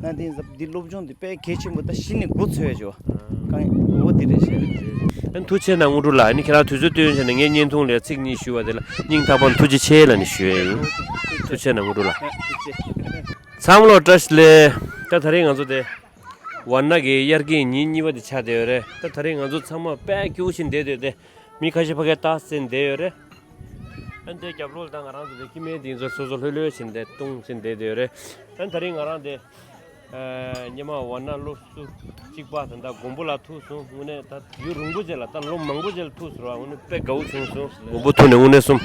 ན་དེ་ཡིན་ཙང་འདི་སློབ་སྦྱོང་འདི་དཔེ་གལ་ཆེན་པོ་ད་གཞི་ནས་འགོ་ཚུགས་ཡ་བྱོས། དཀའ་ངལ་འོ་དེ་རེད་ཤག་ཨ་ཐུགས་རྗེ་ཆེ་གནང་དངོས་གྲུབ་ལགས། ཨ་ནི་ཁྱེད་རང་དུས་ཚོད་བཏོན་བྱས་ནས་ངའི་བརྙན་ཐུང་ལ་ཚིག་གཉིས་ཞུ་བ་དེ་ལ་སྙིང་ཐག་པ་ནས་ཐུགས་རྗེ་ཆེ་ལབ་ནས་ཞུ་ཡ་ཡིན། ཐུགས་རྗེ་ཆེ་གནང་དངོས་གྲུབ་ལགས། ཚང་མ་ལ་བཀྲ་ཤིས་བདེ་ལེགས། ད་ད་རེས་ང་ཚོ་དེ་ཝཱ་ཎ་གི་དབྱར་སྐྱིད་ཉིན་གཉིས་པ་དེ་ཆགས་བསྡད་ཡོད་རེད། ད་ད་རེས་ང་ཚོ་ཚང་མ་དཔེ་སྐྱིད་པོ་ཞིག་བསྡད་བསྡད་དེ། མི་ཁ་ཤས་ཕ་གིར་ལྟ་སེ་བསྡད་ཡོད་རེད། ཨ་ནི་དེ་རྒྱབ་ལོགས་ལ་ད་ང་རང་ཚོ་དེ་སྐྱེ་དམན་དེ་ཚོ་སོ་སོ་ལྷོད་ལྷོད་བྱས་ནས་བཏུང་བྱས་བསྡད་བསྡད་ཡོད་རེད། ཨ་ནི་ད་རིང་ང་རང་དེ་ཨ་སྔོན་མ་ཝཱ་ཎ་སློབ་ཟུར་གཅིག་པ་ད་ལྟ་མགོན་པོ་ལགས་ཐུག་སོང་། དངོས་གནས་ད་ཡུན་རིང་པོ་རྗེས་ལ་ད་ལོ་མང་པོ་རྗེས་ལ་ཐུག་སོང་བ། དངོས་གནས་དཔེ་དགའ་བོ་བྱུང་སོང་། མགོན་པོ་ཐུག་ནས་དངོས་གནས་གསུམ།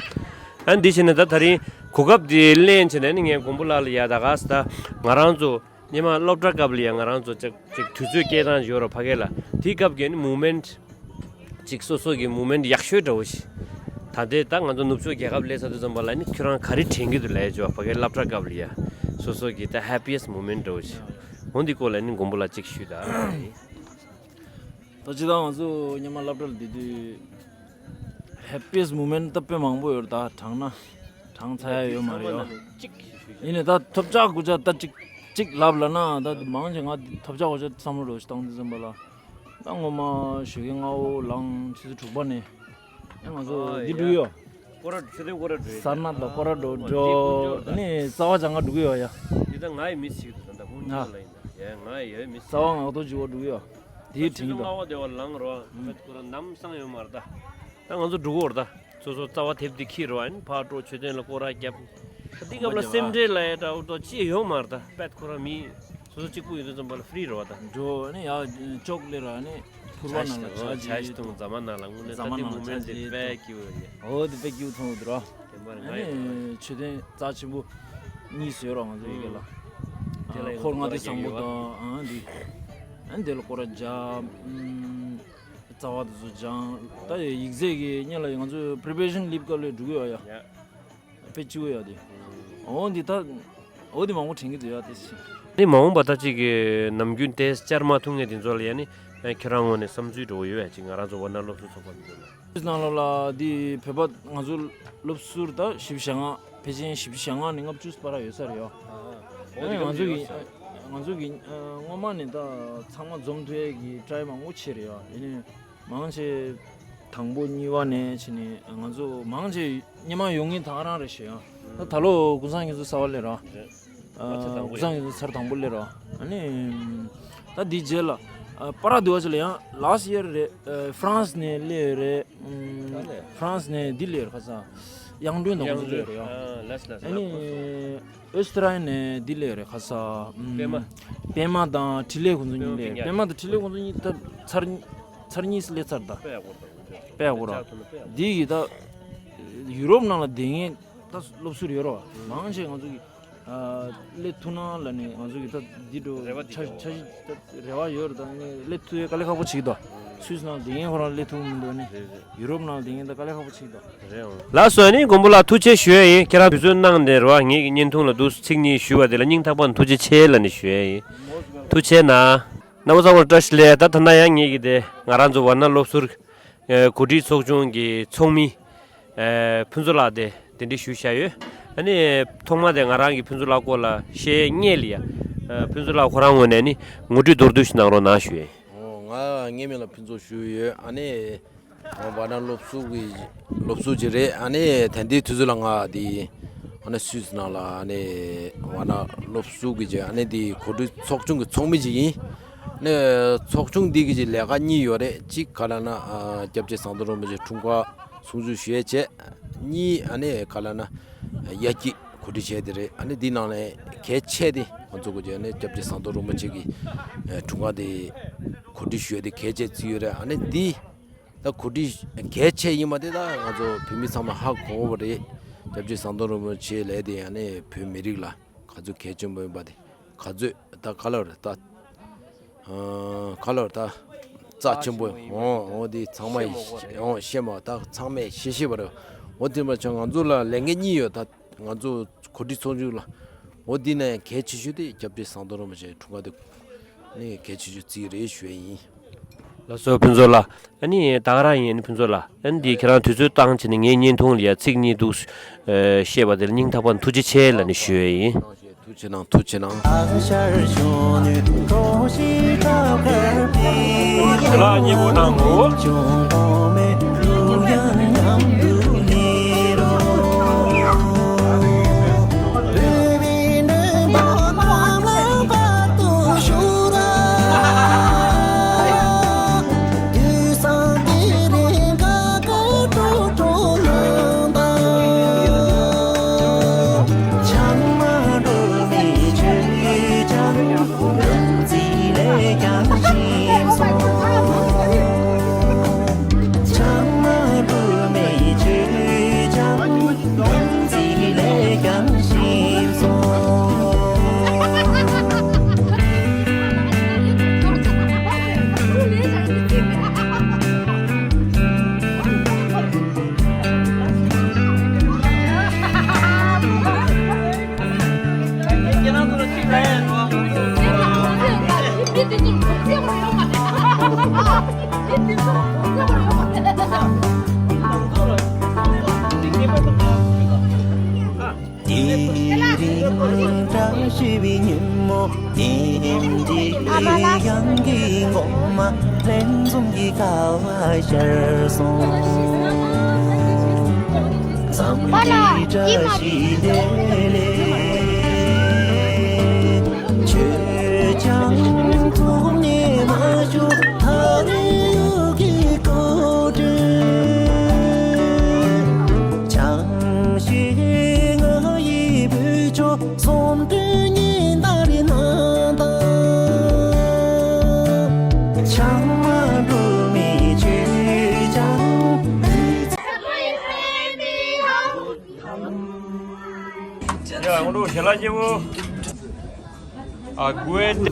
ཨ་ནི་འདི་བྱས་ནས་ད་ད་རིང་གོ་སྐབས་དེ་ལེན་བྱས་ནས་ནི་ངས་མགོན་པོ་ལགས་ལ་ཡ་ད་ག་ས་ད་ང་རང་ཚོ་སྔོན་མ་སློབ་གྲྭ་སྐབས་ལ་ཡ་ང་རང་ཚོ་ཅིག་ཅིག་དུས་ཚོད་སྐྱེལ་སྟངས་ཡོད་རེད་ཕ་གི་ལ། དེའི་སྐབས་ཀྱི་ནི་མུ་མེན་ཊི་ གཅིག་སོ་སོ་གི་མུ་མེན་ཊི་ཡག་ཤོས་འདྲ་བོ་ཞིག་ད་ལྟའི་ད་ང་ཚོ་ནུབ་ཕྱོགས་རྒྱལ་ཁབ་སླེབས་ཚར་དུས་ཙམ་པ་ལ་ནི་ཁྱོད་རང་ག་རེ་དྲན་གྱི་འདུག་ལབ་ཡ་ཅིག་ཡོད་པ། ཕ་གིའི་སློབ་གྲྭ་སྐབས་ལ་ཡ་སོ་སོ་གི་ད་ཧེ་པི་ཡེ་སི་མུ་མེན་ཊི་འདྲ་བོ་ཞིག་འོ་འདི་སྐོར་ལ་ནི་མགོན་པོ་ལགས་གཅིག་ཞུས་དང་། ད་ཅི་ད་ང་ཚོ་སྔོན་མ་སློབ་གྲྭ་ལ་བསྡད་དུས་ཧེ་པི་ཡེ་སི་མུ་མེན་ཊི་ད་དཔེ་མང་པོ་ཡོད་རེད། ད་དྲངས་ན་དྲངས་ཚར་ཡ་ཡོད་མ་རེད་ཡ། ཡིན་ནའི་ད་ཐོབ་ཆག་གུ་ཆག་ད་གཅིག་གཅིག་ལབ་ལབ་ན་ད་མང་ཆེ་ང་ཐོབ་ཆག་གུ་ཆག་བསམ་བློ་འདྲ་བོ་ཞིག་བཏང་དུས་ཙམ་པ་ལ། ད་སྔོན་མ་ཞོགས་ཀས་སྔ་པོ་ལངས་ཆུ་ཚོད་དྲུག་པ་ནས་ཡང་ང་ཚོ་ཨ་འདི་ཡ། འགྲོ་གི་ཡོད། སྐོར་ར་ཆུ་ཚོད་སྐོར་ར་འགྲོ་ཡི་སར་ནཱཐ་ལ་སྐོར་ར་འགྲོ། ཨ་འགྲོ་འདི་ཀུན་སྤྱོད་ད། ནི་རྩ་བ་སྦྱང་ག་འགྲོ་གི་ཡོད་ཡ། འདི་ད་ང་ཡི་མི་ཞིག་ད་ད་ཀུན་སྤྱོད་ལ་ཡིན་ད་ཡ་ང་ཡི་ཡ་མི་ཞིག་རྩ་བ་ངག་ཐོག་ཅིག་བ་འགྲོ་གི་ཡོད། དེའི་ཆུ་ཚོད་དྲིན་གྱིས་སྔ་པོ་དེ་བ་ལངས་རོགས་ཨ་ཁོ་ར་ནམ་སང་ཡོད་མ་རེད་ད། ད་ང་ཚོ་འགྲོ་གི་ཡོད་རེད་ད། སོ་སོ་རྩ་བ་ཐེབས་དེ་ཁྱེར་རོགས་ཨ་ནི་ཕར་འགྲོ་མཆོད་རྟེན་ལ་སྐོར་ར་རྒྱབ། འདི་སྐབས་ལ་སེམས་ཁྲལ་ལ་ཡ་འདྲ་བོ་ཅི་ཡོད་མ་རེད་ད། པད་ཁོ་ར་མི་སོ་སོ་གཅིག་པུ་ཡོད་དུས་ཙམ་པ་ལ་ཧྥི་རི་རེད་བ་ད། འགྲོ་ཨ་ནི་ཡ་ཅོག་ལེ་ར་ཨ་ནི་ཕུར་བ་ནང་ལ་ཇ་ཇ་ཇི་ཇི་འཐུང་རྫ་མ་ནང་ལ་དངོས་གནས་ད་འདི་མུ་མེན་ཊི་དེ་དཔེ་སྐྱིད་པོ་རེད། འོ་དེ་དཔེ་སྐྱིད་པོ་མཐོང་འདུག་ར། དེ་མར་ཨ་ང་ཡི་ནི་མཆོད་རྟེན་རྩ་ཆེན་པོ་གཉིས་ཡོད་ར་ང་ཚོ་ཡི་གེ་ལ། དེ་ལ་ཡང་འཁོར་ལྔ་སྡེ་བཟང་པོ་དང་ཨ་འདི་ཨ་ནི་དེ་ལ་སྐོར་ར་ཇ། རྩ་བ་དེ་ཚོ་སྦྱང་། ད་ཡིག་ཚད་ཀྱི་སྔོན་ལ་ང་ཚོས་པི་རི་པ་རེ་ཤན་ལེབ་སྐབས་ལ་འགྲོ་གི་ཡོད་ཡ། ཡ། དཔེ་སྐྱིད་པོ་ཡོད་དེ། འོ་འདི་ད། འོ་འདི་མང་པོ་དྲན་གྱི་འདུག་ཡ་དེ་ཞིག་ནི་མ་འོངས་པ་ད་ཅིག་གི་ནམ་རྒྱུན་དེ་བཅར་མ་ཐུབ་མཁན་དེ་ཚོ་ལ་ཡ་ནི་ཁྱེད་རང་ངོས་ནས་བསམ་ཚུལ་འདྲ་བོ་ཡོད་ཡ། ཅིག་ང་རང་ཚོ་ཝར་ནར་སློབ་གསོ་ཚོགས་པ་འདི་ཚོ་ལ། ནང་ལོགས་ལ་འདི་བོད་པ་ང་ཚོ་སློབ་ཟུར་ད་བཞི་བཅུ་ཞེ་ལྔ། ཕལ་ཆེར་བཞི་བཅུ་ཞེ་ལྔ་ནས་ལྔ་བཅུ་བར་ཡོད་ས་རེད་ཡ། ཨ་ནི་ང་ཚོ་གི་ང་ཚོ་གི་སྔོན་མ་ནས་ད་ཚང་མ་འཛོམས་ཐུབ་ཡས་ཀྱི་ཊ་རའི་མང་པོ་བྱས་རེད་ཡ། ཡིན་ནའི་མང་ཆེ་དང་པོ་གཉིས་པ་ནས་བྱས་ནས་ང་ཚོ་མང་ཆེ་སྔོན་མ་ཡོང་མཁན་ད་ག་རང་རེད་ཤག་ཡ། ད་ད་ལོ་ཀུན་བཟང་ཁྱེད་ཚོ་གསར་པ་སླེབས་ར། རེད། ཨ་ཀུན་བཟང་ཁྱེད་ཚོ་ཚར་དང་པོ་སླེབས་ར། ཨ་ནི་ད་འདི་རྗེས་ལ་ཨ་པ་ར་འདི་བ་ཅིག་ལ་ཡང་ལཱ་སི་ཡར་རེད། ཨ་ཧྥ་རན་སི་ནས་སླེབས་རེད། ཨ་ཧྥ་རན་སི་ནས་འདི་སླེབས་རེད་ཁ་སང་། དབྱངས་སྒྲོན་དང་ཁོ་ཚོ་སླེབས་རེད་ཡ། ཨ་ལགས་སོ་ལགས་སོ། ཨ་ནི་ཨོ་སི་ཏྲ་ལི་ཡ་ནས་འདི་སླེབས་རེད་ཁ་སང་། པད་མ། པད་མ་དང་འཕྲིན་ལས་ཁོ་ཚོ་གཉིས་སླེབས་རེད། པད་མ་དང་འཕྲིན་ལས་ཁོ་ཚོ་གཉིས་ད་ཚར་ཚར་གཉིས་སླེབས་ཚར་ད། དཔེ་ཡག་པོ་རེད། འདི་གི་ད་ཡུ་རོབ་ནང་ལ་བསྡད་མཁན་ད་སློབ་ཟུར་ཡོད་རེད་བ། མང་ཆེ་ང་ཚོ་གི་ཨ་སླེབས་ཐུབ་ན་ལབ་ནས་ང་ཚོ་གི་ད་འདི་འགྲོ་རེ་བ་འདི་འཆར་འཆར་གཞི་ད་རེ་བ་ཡོད་རེད། ད་ནི་སླེབས་ཐུབ་ཡས་དཀའ་ལས་ཁག་པོ་བྱེད་ཀྱི་འདུག་སུད་སི་ནང་བསྡད་མཁན་ཁོ་རང་སླེབས་ཐུབ་མི་འདུག་ནི། ཡུ་རོབ་ནང་བསྡད་མཁན་ད་དཀའ་ལས་ཁག་པོ་བྱེད་ཀྱི་འདུག་ལགས་སོ། ཨ་ནི་མགོན་པོ་ལགས་ཐུགས་རྗེ་ཆེ་ཞུ་ཡས་ཡིན། ཁྱེད་རང་དུས་ཚོད་གནང་ནས་རེད་བ། ངེད་ཀྱི་བརྙན་ཐུང་ལ་འདུག་ཚིག་གཉིས་ཞུ་བ་དེ་ལ་སྙིང་ཐག་པ་ནས་ཐུགས་རྗེ་ཆེ་ལབ་ནས་ཞུ་ཡས་ཡིན། ཐུགས་རྗེ་གནང་། རྣམ་པ་ཚང་མར་བཀྲ་ཤིས་བདེ་ལེགས། ད་ད་ལྟ་ཡང་ངེད་ཀྱི་དེ་ང་རང་ཚོ་ཝར་ནར་སློབ་ཟུར་ཨ་གོ་སྒྲིག་ཚོགས་ཆུང་གི་ཚོགས་མི་ཨ་ཕུན་ཚོགས་ལགས་དེ་གདན་འདྲེན་ཞུས་བཞག་ཡོད། ཨ་ནི་ཐོག་མ་དེ་ང་རང་གིས་ཕུན་ཚོགས་ལགས་སྐོར་ལ་བཤད་སྔོན་ལ་ཡ། ཨ་ཕུན་ཚོགས་ལགས་ཁོ་རང་ངོས་ནས་ནི་ངོ་སྤྲོད་མདོར་བསྡུས་ཤིག་གནང་རོགས་གནང་ཞུ་ཡས། ཨོ་ང་ངའི་མིང་ལ་ཕུན་ཚོགས་ཞུ་ཡོད། ཨ་ནི་ཝར་ནར་སློབ་ཟུར་གྱི་སློབ་ཟུར་ཅིག་རེད། ཨ་ནི་ད་ལྟའི་དུས་ཚོད་ལ་ང་དེ་ཨ་ནི་སུད་སི་ནང་ལ་ཨ་ནི་ཝར་ནར་སློབ་ཟུར་གྱི་ཅིག་ཨ་ནི་དེ་གོ་སྒྲིག་ཚོགས་ཆུང་གི་ཚོགས་མི་ཅིག་ཡིན། ཨ་ནི་ཚོགས་ཆུང་འདི་གི་ཅིག་ལས་ཀ་གཉིས་ཡོད་རེད། གཅིག་ག་ལབ་ན་ཨ་སྐྱབས་རྗེ་ཟམ་གདོང་རིན་པོ་ཆེ་འཁྲུངས་སྐར་སྲུང་བརྩི་ཞུ་ཡས་བྱས། གཉིས་ཨ་ནི་ག་ལབ་ན་དབྱར་སྐྱིད་གོ་སྒྲིག་བྱས་དེ་རེད། ཨ་ནི་འདི་ནང་ནས་གལ་ཆེ་དེ་ང་ཚོ་གི་ཅིག་ཨ་ནི་སྐྱབས་རྗེ་ཟམ་གདོང་རིན་པོ་ཆེ་གི་ཨ་འཁྲུངས་སྐར་དེ་གོ་སྒྲིག་ཞུ་ཡས་དེ་གལ་ཆེ་བརྩི་ཡོད་རེད། ཨ་ནི་འདི་ད་གོ་སྒྲིག་གལ་ཆེ་ཡིན་པ་དེ་ད་ང་ཚོ་བོད་མི་ཚང་མ་ཧ་གོ་བ་རེད། སྐྱབས་རྗེ་ཟམ་གདོང་རིན་པོ་ཆེ་ལབ་དེ་ཨ་ནི་བོད་མི་རིགས་ལ་ག་ཚོད་གལ་ཆེན་པོ་ཡིན་པ་དེ་ག་ཚོད་ད་ག་ལབ་རེད་ད། ཨ་ག་ལབ་རེད་ད། རྩ་ཆེན་པོ་འོ་འོ་དེ་ཚང་མ་ཤེས་མ་འོ་ཤེས་མ་ད་ཚང་མས་ཤེས་ཤེས་པ་རེད། འོ་དེ་མ་ཆ་ང་ཚོ་ལ་ལས་འགན་གཉིས་ཡོད། ད་ང་ཚོ་གོ་སྒྲིག་ཚོགས་ཆུང་ལ། འོ་འདི་ནས་གལ་ཆེ་ཤོས་དེ་སྐྱབས་རྗེ་ཟམ་གདོང་རིན་པོ་ཆེ་འཁྲུངས་སྐར་དེ་ནི་གལ་ཆེ་ཤོས་བརྩི་རེད་ཞུ་ཡས་ཡིན། ལགས་སོ་ཕུན་ཚོགས་ལགས། ཨ་ནི་ད་ག་རང་ཡིན། ཨ་ནི་ཕུན་ཚོགས་ལགས། ཨ་ནི་འདི་ཁྱེད་རང་དུས་ཚོད་བཏང་བྱས་ནས་ངའི་བརྙན་ཐུང་ལ་ཡ་ཚིག་གཉིས་འདུག་ཨ་བཤད་པ་དེ་ལ་སྙིང་ཐག་པ་ནས་ཐུགས་རྗེ་ཆེ་ལབ་ནས་ཞུ་ཡས་ཡིན། ཐུགས་རྗེ་གནང་། ཐུགས་རྗེ་གནང་། ལགས་སྙིང་པོ་གནང་གོ། དེ་རིང་བཀྲ་ཤིས་པའི་ཉིན་མོ། དེ་རིང་གི་ཡང་གི་ངོ་མ་ལྷན་འཛོམས་ཀྱི་ཁ་བ་ཤར་སོང་། འཛམ་གླིང་བཀྲ་ཤིས་བདེ་ལེགས། ཁྱོད་ཀྱང་ཐོག་ནས་མ་བྱུང་ཐག་རིང་གི་སྐུ་དྲིན། ཆང་ཞིག་ང་ཡི་བུ་ཆོ་སོམ་དུ་ཉིན་ལྟར་ན་ད། ཆང་མ་འགྲོ་མི་ཆོས་ཀྱང་། ཡ་ངོ་ལོ་ཞལ་ལག་སྐྱེ་བོ། ཨ་གུ་ཨེ་ཏེ།